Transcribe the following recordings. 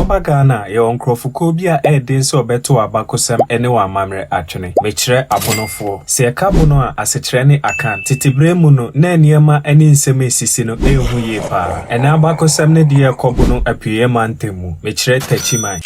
Ɔba Ghana a, yɛwɔ nkurɔfokuo bi a ɛyɛ den sɛ wɔbɛto wɔn abakɔsɛm ne wɔn amammerɛ atwene. Mekyerɛ Abonofoɔ. Sɛ yɛka Bono a, asekyerɛ ne Akan. Tete berɛ mu no, na nneɛma ne nsɛm a ɛsisi no yɛ hu yie pa ara. Ɛnnɛ abakɔsɛm no deɛ rekɔ Bono Apueeɛ mantam mu. Mekyerɛ Takyiman.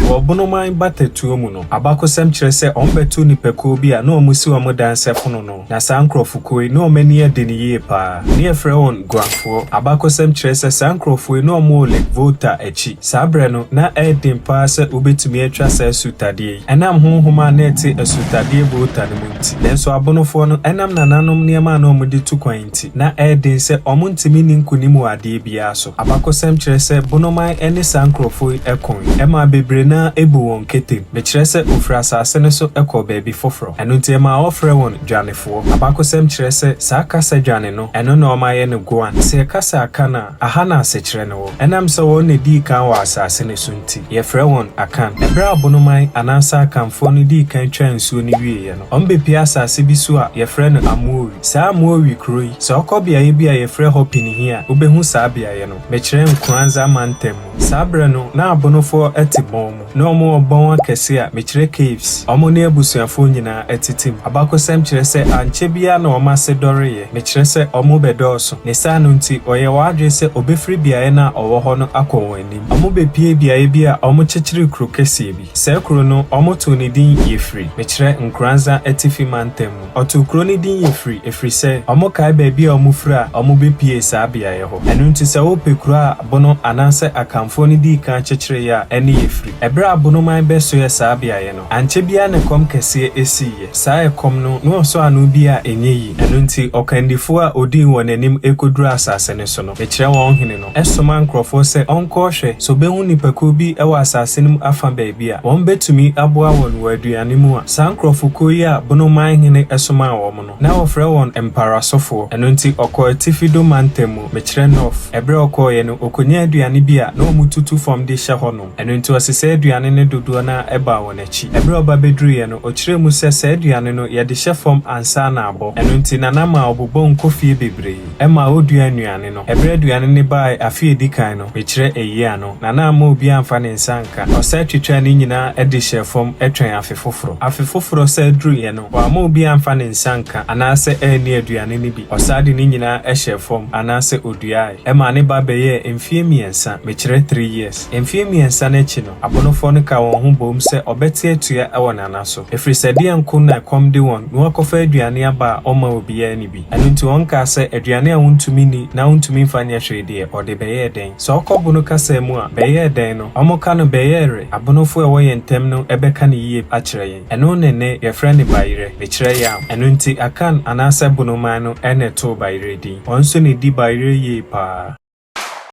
Wɔ Bonoman batatuo mu no, abakɔsɛm kyerɛ sɛ wɔbɛtoo nnipakuo bi a na wɔsi wɔn dan sɛ fononoo. Na saa nkurɔfokuo yi, na wɔn ani yɛ den yie pa ara. Na yɛfrɛ wɔn Guafoɔ. Abakɔsɛm kyerɛ sɛ saa nkurɔfoɔ yi, na wɔwɔ Lake Volta akyi. Saa berɛ no, na ɛyɛ den pa ara sɛ wobɛtumi atwa saa asutadeɛ yi, ɛnam honhom a na ɛte asutadeɛ Volta no mu nti. Nanso Abonofoɔ no, ɛnam nananom nneɛma a na wɔde tu kwan nti, na ɛyɛ den sɛ wɔntumi nni nkonim wɔ adeɛ biara so. Abakɔsɛm kyerɛ sɛ Bonoman ne saa nkurɔfoɔ yi koe. Ɛmaa bebree no ara buu wɔn ketem. Mekyerɛ sɛ wɔfiri asase no so kɔɔ baabi foforɔ. Ɛno nti ɛmaa wɔfrɛ wɔn Dwanefoɔ. Abakɔsɛm kyerɛ sɛ saa kasa dwane no, ɛno na wɔayɛ no Goan. Sɛ yɛka sɛ Akan a, aha na asekyerɛ no wɔ. Ɛnam sɛ wɔn na ɛdii kan wɔ asase no so nti, yɛfrɛ wɔn Akan. Ɛberɛ a Bonoman anaasɛ Akanfoɔ no dii kan twaa nsuo no wieeɛ no, wɔbɛpuee asase bi so a yɛfrɛ no Amoori. Saa Amoori kuro yi, sɛ wokɔ beaeɛ bi a yɛfrɛ hɔ Pinihi a, wobɛhu saa beaeɛ no. Mekyerɛ Nkoranza mantam mu. Saa berɛ no, na Abonofoɔ te bɔn mu. Na wɔwɔ bɔn akɛse a, mekyerɛ caves, wɔn ne abusuafoɔ nyinaa tete mu. Abakɔsɛm kyerɛ sɛ ankyɛ biara na wɔn ase dɔreeɛ, mekyerɛ sɛ wɔbɛdɔɔso. Ne saa no nti, wɔyɛɛ wɔn adwene sɛ wɔbɛfiri beaeɛ no a wɔwɔ hɔ no akɔ wɔn anim. Wɔbɛpuee beaeɛ bi a wɔkyekyeree kuro kɛseɛ bi. Saa kuro no, wɔtoo ne din Yefri, mekyerɛ Nkoranza Atifi Mantam mu. Ɔtoo kuro no din Yefri ɛfiri sɛ wɔkae baabi a wɔfiri a wɔbɛpuee saa beaeɛ hɔ. Ɛno nti sɛ wopɛ kuro a Bono anaasɛ Akanfoɔ no dii kan kyekyereeɛ a, ɛne Yefri. Ɛberɛ a Bonoman bɛsoɛɛ saa beaeɛ no, ankyɛ biara na ɛkɔm kɛseɛ siiɛ. Saa ɛkɔm no, na wɔsɔ ano bi a ɛnyɛ yie. Ɛno nti ɔkandifoɔ a ɔdii wɔn anim kɔduruu asase no so no, mekyerɛ wɔn hene no, somaa nkurɔfoɔ sɛ ɔnkɔhwɛ sɛ ɔbɛhu nnipakuo bi wɔ asase no mu afa baabi a wɔbɛtumi aboa wɔn wɔ aduane mu a. Saa nkurɔfokuo yi a Bono man hene somaa wɔn no, na wɔfrɛ wɔn Mparasofoɔ. Ɛno nti ɔkɔɔ atifi do mantam mu, mekyerɛ North. Ɛberɛ a ɔkɔeɛ no, ɔkɔnyaa aduane bi a na wɔtutu fam de hyɛ hɔnom. Ɛno nti ɔsesɛɛ aduane no dodoɔ no ara baa wɔn akyi. Ɛberɛ a ɔba bɛduruiɛ no, ɔkyerɛɛ mu sɛ saa aduane no, yɛde hyɛ fam ansa na abɔ. Ɛno nti Nana maa ɔbobɔɔ nkɔfie bebree. Ɛmaa oduaa nnuane no. Ɛberɛ aduane no baae afe a ɛdi kan no, mekyerɛ ayie ano, na na amma obiara amfa ne nsa anka. Ɔsan twitwaa ne nyinaa de hyɛɛ fam twɛn afe foforɔ. Afe foforɔ san duruiɛ no, wamma obiara amfa ne nsa anka anaasɛ anni aduane no bi. Ɔsan de ne nyinaa hyɛɛ fam anaasɛ ɔduaae. Ɛmaa ne ba bɛyɛɛ mfeɛ mmiɛnsa, mekyerɛ three years. Mfeɛ mmiɛnsa no akyi no, Abonofoɔ no kaa wɔn ho boom sɛ ɔbɛte atua wɔ Nana so. Ɛfiri sɛ deɛ nko na ɛkɔm de wɔn na wɔakɔfa aduane aba a ɔmma obiara nni bi. Ɛno nti wɔkaa sɛ, Aduane a wontumi nni na wontumi mfa nyɛ hwee deɛ, wɔde bɛyɛɛ dɛn? Sɛ ɔkɔ bono kasa mu a, bɛyɛɛ dɛn no, wɔka no bɛyɛɛre. Abonofo a ɛwɔ yɛn ntam no bɛka no yie akyerɛ yɛn. Ɛno ne nnɛ yɛfrɛ no bayerɛ, mekyerɛ yam. Ɛno nti Akan anaasɛ Bonoman no na ɛtoo bayerɛ din. Wɔn nso na ɛdi bayerɛ yie paa.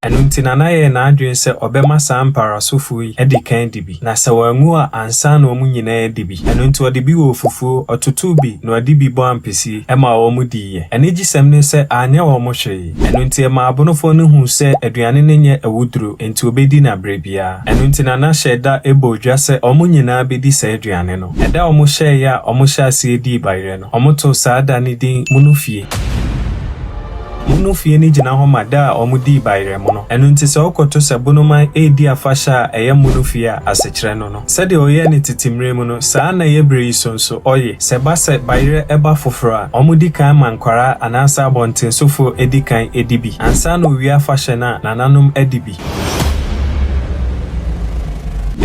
Ɛno nti Nana yɛɛ n'adwene sɛ ɔbɛma saa mparasofo yi adi kan adi bi, na sɛ wɔanwu a ansa na wɔn nyinaa adi bi. Ɛno nti ɔde bi wɔɔ fufuo, ɔtotoo bi na ɔde bi bɔɔ ampesie maa wɔn diiɛ. Anigyesɛm ne sɛ anyɛ wɔn hwee. Ɛno nti ɛmaa Abonofoɔ no huu sɛ aduane no nyɛ awuduro, enti wɔbɛdi no aberɛ biara. Ɛno nti Nana hyɛɛ da bɔɔ dwa sɛ wɔn nyinaa bɛdi saa aduane no. Ɛda a wɔhyɛeɛ a wɔhyɛɛ aseɛ dii bayerɛ no, wɔtoo saa da no din Munufie. Mono fie no gyina hɔ ma da a wɔdii bayerɛmo no. Ɛno nti sɛ wokɔto sɛ Bonoman redi afahyɛ a ɛyɛ Mono fie a, asekyerɛ no no. Sɛdeɛ ɔyɛɛ no tete mmerɛ mu no, saa ara na ɛyɛ berɛ yi so nso, ɔye. Sɛ ɛba sɛ bayerɛ ba foforɔ a, wɔdi kan ma nkwadaa anaasɛ abɔntensofoɔ di kan di bi, ansa na owia afahyɛ no a nananom adi bi.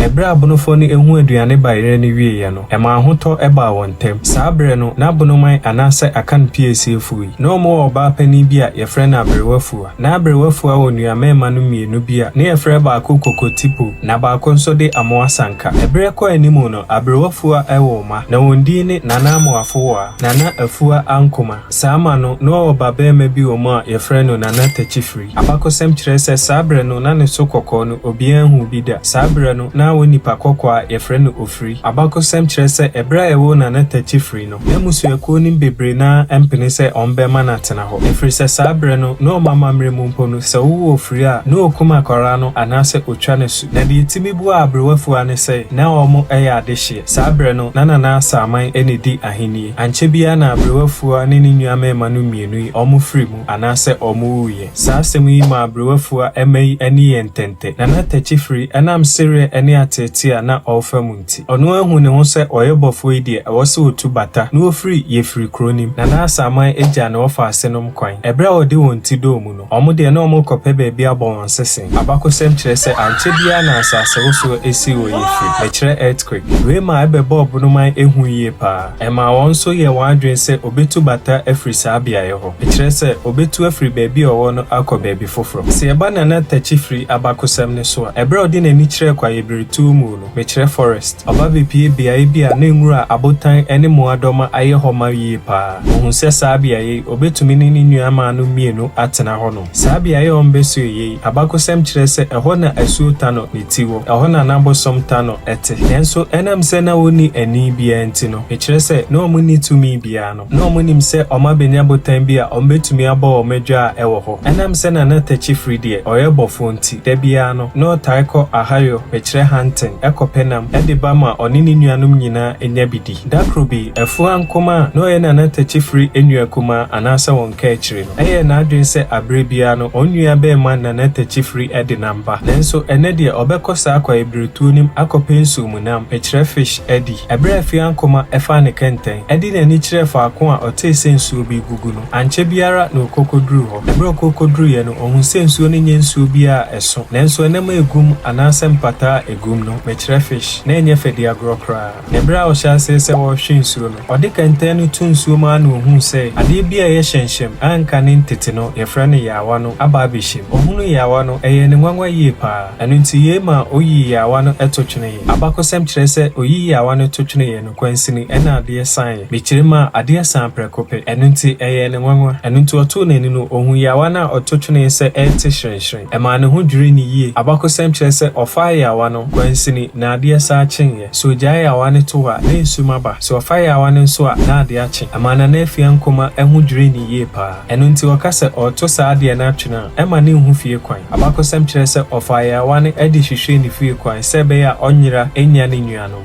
Ɛberɛ a Abonofoɔ no huu aduane bayerɛ no wieeɛ no, ɛmaa ahotɔ baa wɔn ntam. Saa berɛ no, na Abonoman anaasɛ Akan Piesiefoɔ yi, na wɔwɔ ɔbaa panin bi a wɔfrɛ no Aberewa Fua. Ná Aberewa Fua wɔ nuammarima no mmienu bi a na wɔfrɛ baako Kokotipo, na baako nso de Amoa Sanka. Ɛberɛ kɔɔ anim no, Aberewa Fua woo mma. Na wɔn din ne Nana Amoafowoa, Nana Afua Ankoma. Saa mma no, na ɔwɔ babarima bi wɔ mu a wɔfrɛ no Nana Takyifiri. Abakɔsɛm kyerɛ sɛ saa berɛ no na ne so kɔkɔɔ no obiara nhuu bi da. Saa berɛ no, na. na awo nipa kɔkɔɔ a yɛfrɛ no Ofiri. Abakɔsɛm kyerɛ sɛ ɛberɛ a yɛwoo Nana Takyi Firi no, na mmusuakuo no mu bebree no ara mpene sɛ wɔbɛma no atena hɔ. Ɛfiri sɛ saa berɛ no, na wɔn amammerɛ mu mpo no, sɛ wowo Ofiri a, na wɔkum akwadaa no anaasɛ wɔtwa no asu. Na deɛ ɛtumi boaa aberewafuo ara ne sɛ, na wɔyɛ adehyeɛ. Saa berɛ no, na Nana Asaman na ɛdi ahennie. Ankyɛ biara na aberewafua ne ne nua mmarima no mmienu yi wɔn firii mu anaasɛ wɔn wuiɛ. Saa asɛm yi maa aberewafua mma yi ani yɛɛ ntɛntɛ. Nana Takyi firi ɛnam sereɛ ne ateetee a na ɔrefa mu nti. Ɔno ahu ne ho sɛ ɔyɛ bɔfoɔ yi deɛ ɛwɔ sɛ ɔtu bata na ɔfiri Yefiri kuro no mu. Nana Asaman gyaa ne wɔfaasenom kwan. Ɛberɛ a ɔde wɔn ti dɔɔ mu no, Wɔn deɛ, na wɔrekɔpɛ baabi abɔ wɔn sese. Abakɔsɛm kyerɛ sɛ ankyɛ biara na asasewosoɔ sii wɔ Yefri, mekyerɛ earthquake. Wei maa ɛbɛbɔɔ Bonoman hu yie paa. Ɛmaa wɔn nso yɛɛ wɔn adwene sɛ wɔbɛtu bata afiri saa beaeɛ hɔ. Mekyerɛ sɛ, wɔbɛtu afiri baabi a ɔwɔ no akɔ baabi foforɔ. Sɛ yɛba Nana Takyifiri abakɔsɛm no so a, ɛberɛ a ɔde n'ani kyerɛɛ Kwaeɛbiretuo mu no, mekyerɛ forest, ɔba bɛpue beaeɛ bi a na nwura, abotan ne mmoadɔma ayɛ hɔ ma yie paa. Ɔhuu sɛ saa beaeɛ yi, ɔbɛtumi ne ne nuammaanom mmienu atena hɔnom. Saa beaeɛ a wɔbɛsoeɛ yi, abakɔsɛm kyerɛ sɛ ɛhɔ na asuo Tano ne ti wɔ, ɛhɔ na n'abosom Tano te. Nanso ɛnam sɛ na wɔnni ani biara nti no, mekyerɛ sɛ, na wɔnni tumi biara no, na wɔnim sɛ wɔabɛnya botan bi a wɔbɛtumi abɔ wɔn adwaa wɔ hɔ. Ɛnam sɛ Nana Takyifiri deɛ, ɔyɛ bɔfoɔ nti, da biara no, na ɔtae kɔ ahayɔ, mekyerɛ hunting, kɔpɛ nam de ba ma ɔne ne nuanom nyinaa nya bi di. Da koro bi, Afua Nkomah a na ɔyɛ Nana Takyifiri nua kumaa anaasɛ wɔn kaakyire no, ɛyɛɛ n'adwene sɛ aberɛ biara no wɔn nua barima Nana Takyifiri de nam ba. Nanso ɛnnɛ deɛ ɔbɛkɔ saa kwaebiretuo no mu akɔpɛ nsuo mu nam, mekyerɛ fish, adi. Ɛberɛ a Afua Nkomah faa ne kɛntɛn de n'ani kyerɛɛ faako a ɔtee sɛ nsuo bi regugu no, ankyɛ biara na ɔkɔkɔduruu hɔ. Ɛberɛ a ɔkɔkɔduruiɛ no, ɔhuu sɛ nsuo no nyɛ nsuo biara a ɛso, nanso ɛnam a ɛgu mu anaasɛ mpataa a ɛgu mu no, mekyerɛ fish, na ɛnyɛ fɛdiagorɔ koraa. Na bere a ɔhyɛɛ aseɛ sɛ ɔrehwe nsuo no, ɔde kɛntɛn no too nsuo mu ara na ɔhuu sɛ adeɛ bi a ɛyɛ hyɛnhyɛm a nka ne ntete no yɛfrɛ no yaawa no aba abɛhyɛ mu. Ɔhunuu yaawa no, ɛyɛɛ no nwanwa yie pa ara. Ɛno nti yei maa ɔyii yaawa no to tweneeɛ. Abakɔsɛm kyerɛ sɛ ɔyii yaawa no to tweneeɛ no, kwansini na adeɛ saeɛ. Mekyerɛ mu a, adeɛ saa prɛko pɛ. Ɛno nti ɛyɛɛ no nwanwa. Ɛno nti ɔtoo n'ani no, ɔhuu yaawa no a ɔto tweneeɛ sɛ ɛrete hyerɛnhyerɛn. Ɛmaa ne ho dwirii no yie. Abakɔsɛm kyerɛ sɛ ɔfaa yaawa no, kwansini, na adeɛ saa kyeeɛ. Sɛ ogyae yaawa no to hɔ a, na esum aba. Sɛ ɔfa yaawa no nso a, na ade akye. Ɛmaa Nana Afia Nkrumah ho dwirii no yie paa. Ɛno nti ɔka sɛ ɔreto saa adeɛ no atwene a, ɛmma no nhu fie kwan. Abakɔsɛm kyerɛ sɛ ɔfaa yaawa no de hwehwɛɛ ne fie kwan sɛ ɛbɛyɛ a ɔnyera nnya ne nuanom.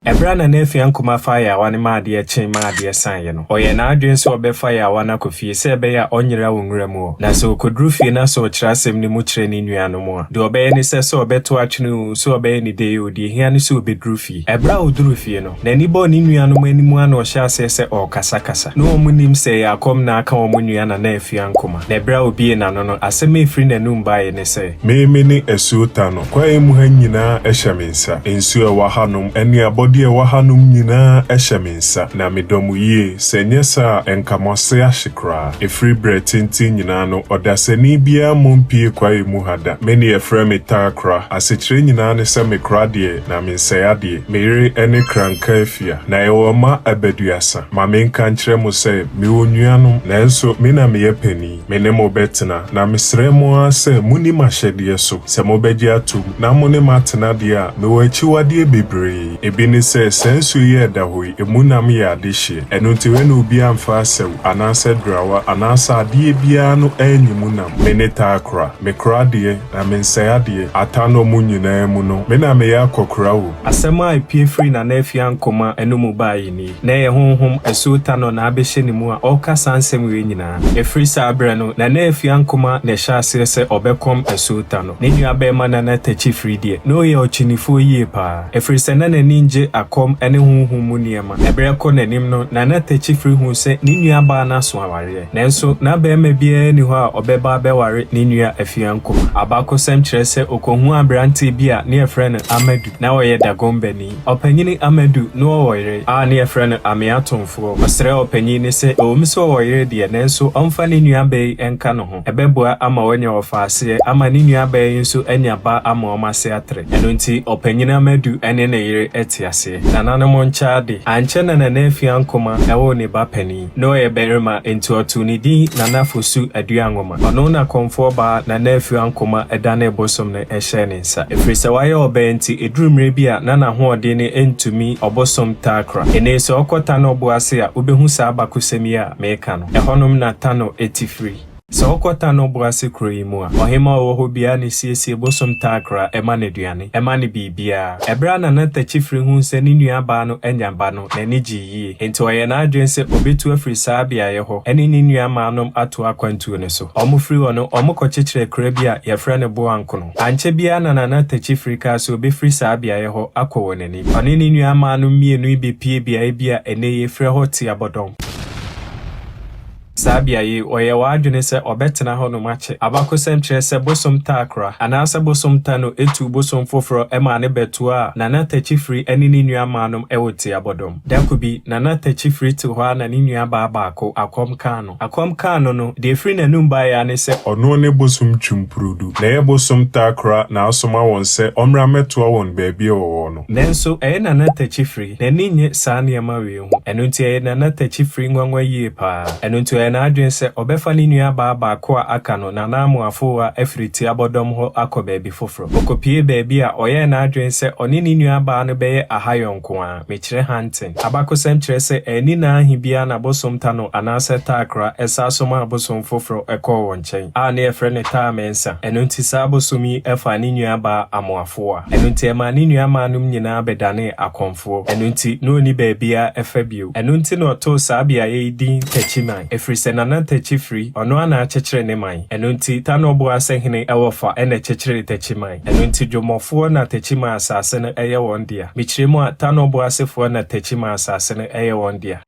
Ɛberɛ a Nana Afia Nkrumah faa yaawa no maa adeɛ kyee maa adeɛ saeɛ no, ɔyɛɛ n'adwene sɛ ɔbɛfa yaawa no akɔ fie sɛ ɛbɛyɛ a ɔnyera wɔ nwura mu hɔ. Na sɛ ɔkɔduru fie na sɛ ɔkyerɛ asɛm no mu kyerɛ ne nuanom a, Deɛ ɔbɛyɛ ne sɛ, sɛ ɔbɛto atwene oo, sɛ ɔbɛyɛ ne dɛn oo, deɛ ɛhia ne sɛ ɔbɛduru fie. Ɛberɛ a ɔduruu fie no, n'ani bɔɔ ne nuanom anim ara na ɔhyɛɛ aseɛ sɛ ɔrekasakasa. Na wɔnnim sɛ ɛyɛ akɔm na aka wɔn nua Nana Afua Nkomah. Na ɛberɛ a ɔbuee n'ano no, asɛm a ɛfiri n'anum baeɛ ne sɛ. Me mene asuo ta no. Kwaeɛ mu ha nyinaa hyɛ me nsa. Nsuo a ɛwɔ hanom ne abɔdeɛ a ɛwɔ hanom nyinaa hyɛ me nsa. Na medɔ mo yie, sɛ ɛnyɛ saa a, ɛnka mo ase ahye koraa. Ɛfiri berɛ tenten nyinaa no, ɔdasani biara mmɔ mpue kwaeɛ mu ha da. Me ne yɛfrɛ me Taakora. Asekyerɛ nyinaa ne sɛ mekora adeɛ na mensɛe adeɛ. Me yere ne Kranka Afia. Na yɛwɔ mma abaduasa. Ma menka nkyerɛ mo sɛ, mewɔ nuanom, nanso me na meyɛ panin. Me ne mo bɛtena, na mesrɛ mo ara sɛ monni m'ahyɛdeɛ so. Sɛ mobɛgye atom na mo ne me atena deɛ a, mewɔ akyiwadeɛ bebree. Ebi ne sɛ, saa nsuo yi a ɛda hɔ yi, emu nam yɛ adehyeɛ. Ɛno nti hwɛ na obiara amfa asau anaasɛ durawa anaasɛ adeɛ biara ano anyi mu nam. Me ne Taakora. Mekora adeɛ, na mensɛe adeɛ. Atanɔ mu nyinaa mu no, me na meyɛ akɔkora wɔ mu. Asɛm a epue firii Nana Afia Nkomah anomu baeɛ nie. Na ɛyɛ honhom asuo Tanɔ na abɛhyɛ ne mu a ɔreka saa nsɛm wei nyinaa. Ɛfiri saa berɛ no, Nana Afia Nkomah na ɛhyɛɛ aseɛ sɛ ɔbɛkɔm asuo Tanɔ. Ne nuabarima Nana Takyi Firi deɛ, na ɔyɛ ɔkyinifoɔ yie pa ara, ɛfiri sɛ na n'ani nnye akɔm ne honhom mu nneɛma. Ɛberɛ rekɔ n'anim no, Nana Takyi Firi huu sɛ ne nuabaa no aso awareɛ. Nanso, na barima biara nni hɔ a ɔbɛba abɛware ne nua Afia Nkomah. Abakɔsɛm kyerɛ sɛ ɔkɔhuu aberanteɛ bi a ne yɛfrɛ no Amadu, na ɔyɛ Dagombani. Ɔpanyin Amadu no ɔwɔ yere a ne yɛfrɛ no Amea Tomfoɔ. Ɔsrɛɛ ɔpanyin no sɛ ɛwom sɛ ɔwɔ yere deɛ nanso ɔmfa ne nuabaa yi nka ne ho. Ɛbɛboa ama wanya wɔfaaseɛ ama ne nuabaa yi nso anya ba ama wɔn ase atrɛ. Ɛno nti Ɔpanyin Amadu ne ne yere te ase. aseɛ. Nananom nkyɛ ade. Ankyɛ na Nana Afia Nkomah woo ne ba panin. Na ɔyɛ barima, enti ɔtoo ne din Nana Fosu Aduanwoma. Ɔno na kɔmfoɔ baa Nana Afia Nkomah danee bosom no hyɛɛ ne nsa. Ɛfiri sɛ wayɛ ɔbaa nti, ɛduru mmerɛ bi a na n'ahoɔden no ntumi ɔbosom Takra. Nnɛ yi sɛ wokɔ Tano bo ase a, wobɛhu saa abakosɛm yi a mereka no. Ɛhɔnom na Tano ti firi. Sɛ wokɔ Tano bo ase kuro yi mu a, ɔhemmaa a ɔwɔ hɔ biara na ɛsiesie bosom Takra ma no aduane, ɛma no biribiara. Ɛberɛ a Nana Takyifiri huu sɛ ne nuabaa no anya ba no, n'ani gyee yie. Enti ɔyɛɛ n'adwene sɛ ɔbɛtu afiri saa beaeɛ hɔ ne ne nuammaanom atoa akwantuo no so. Wɔfiri hɔ no, wɔkɔkyekyeree akura bi a wɔfrɛ no Boankono. Ankyɛ biara na Nana Takyifiri kaa sɛ ɔbɛfiri saa beaeɛ hɔ akɔ wɔn anim. Ɔne ne nuammaanom mmienu yi bɛpuee beaeɛ bi a ɛnnɛ yi yɛfrɛ hɔ Tiabɔdɔm. Saa beaeɛ yi, ɔyɛɛ w'adwene sɛ ɔbɛtena hɔnom akyɛ. Abakɔsɛm kyerɛ sɛ bosom Takra, anaasɛ bosom Tano tuu bosom foforɔ maa no bɛtoaa Nana Takyifiri ne ne nuammaanom wɔ Tiabɔdɔm. Da ko bi, Nana Takyifiri te hɔ ara na ne nuabaa baako, akɔm kaa no. Akɔm kaa no no, deɛ ɛfiri n'anum baeɛ ara ne sɛ. Ɔno ne bosom Twumpurudu. Na ɛyɛ bosom Takra na asoma wɔn sɛ ɔmmra mmɛtoa wɔn baabi a wɔwɔ no. Nanso, ɛyɛ Nana Takyifiri, n'ani nnye saa nneɛma wei ho. Ɛno nti ɛyɛ Nana Takyifiri nwanwa yie paa. Ɛno nti ɔyɛɛ n'adwene sɛ ɔbɛfa ne nuabaa baako a aka no, Nana Amoafowa, afiri Tiabɔdɔm hɔ akɔ baabi foforɔ. Ɔkɔpuee baabi a ɔyɛɛ n'adwene sɛ ɔne ne nuabaa no bɛyɛ ahayɔ nko ara, mekyerɛ hunting. Abakosɛm kyerɛ sɛ anni nna ahe biara na bosom Tano anaasɛ Taakra san somaa bosom foforɔ kɔɔ wɔn nkyɛn a na yɛfrɛ no Taa Mensah. Ɛno nti saa bosom yi faa ne nuabaa Amoafowa. Ɛno nti ɛmaa ne nuammaanom nyinaa bɛdanee akɔmfoɔ. Foɔ. Ɛno nti, na ɔnni baabiara fa bio. Ɛno nti na ɔtoo saa beaeɛ yi din Takyiman, ɛfiri sɛ Nana Takyi firi, ɔno ara na akyekyere ne man. Ɛno nti, Tano Boase hene wɔ fa na ɛkyekyeree Takyiman. Ɛno nti, Dwomɔfoɔ na Takyiman asase no yɛ wɔn dea. Mekyerɛ mu a, Tano Boasefoɔ na Takyiman asase no yɛ wɔn dea.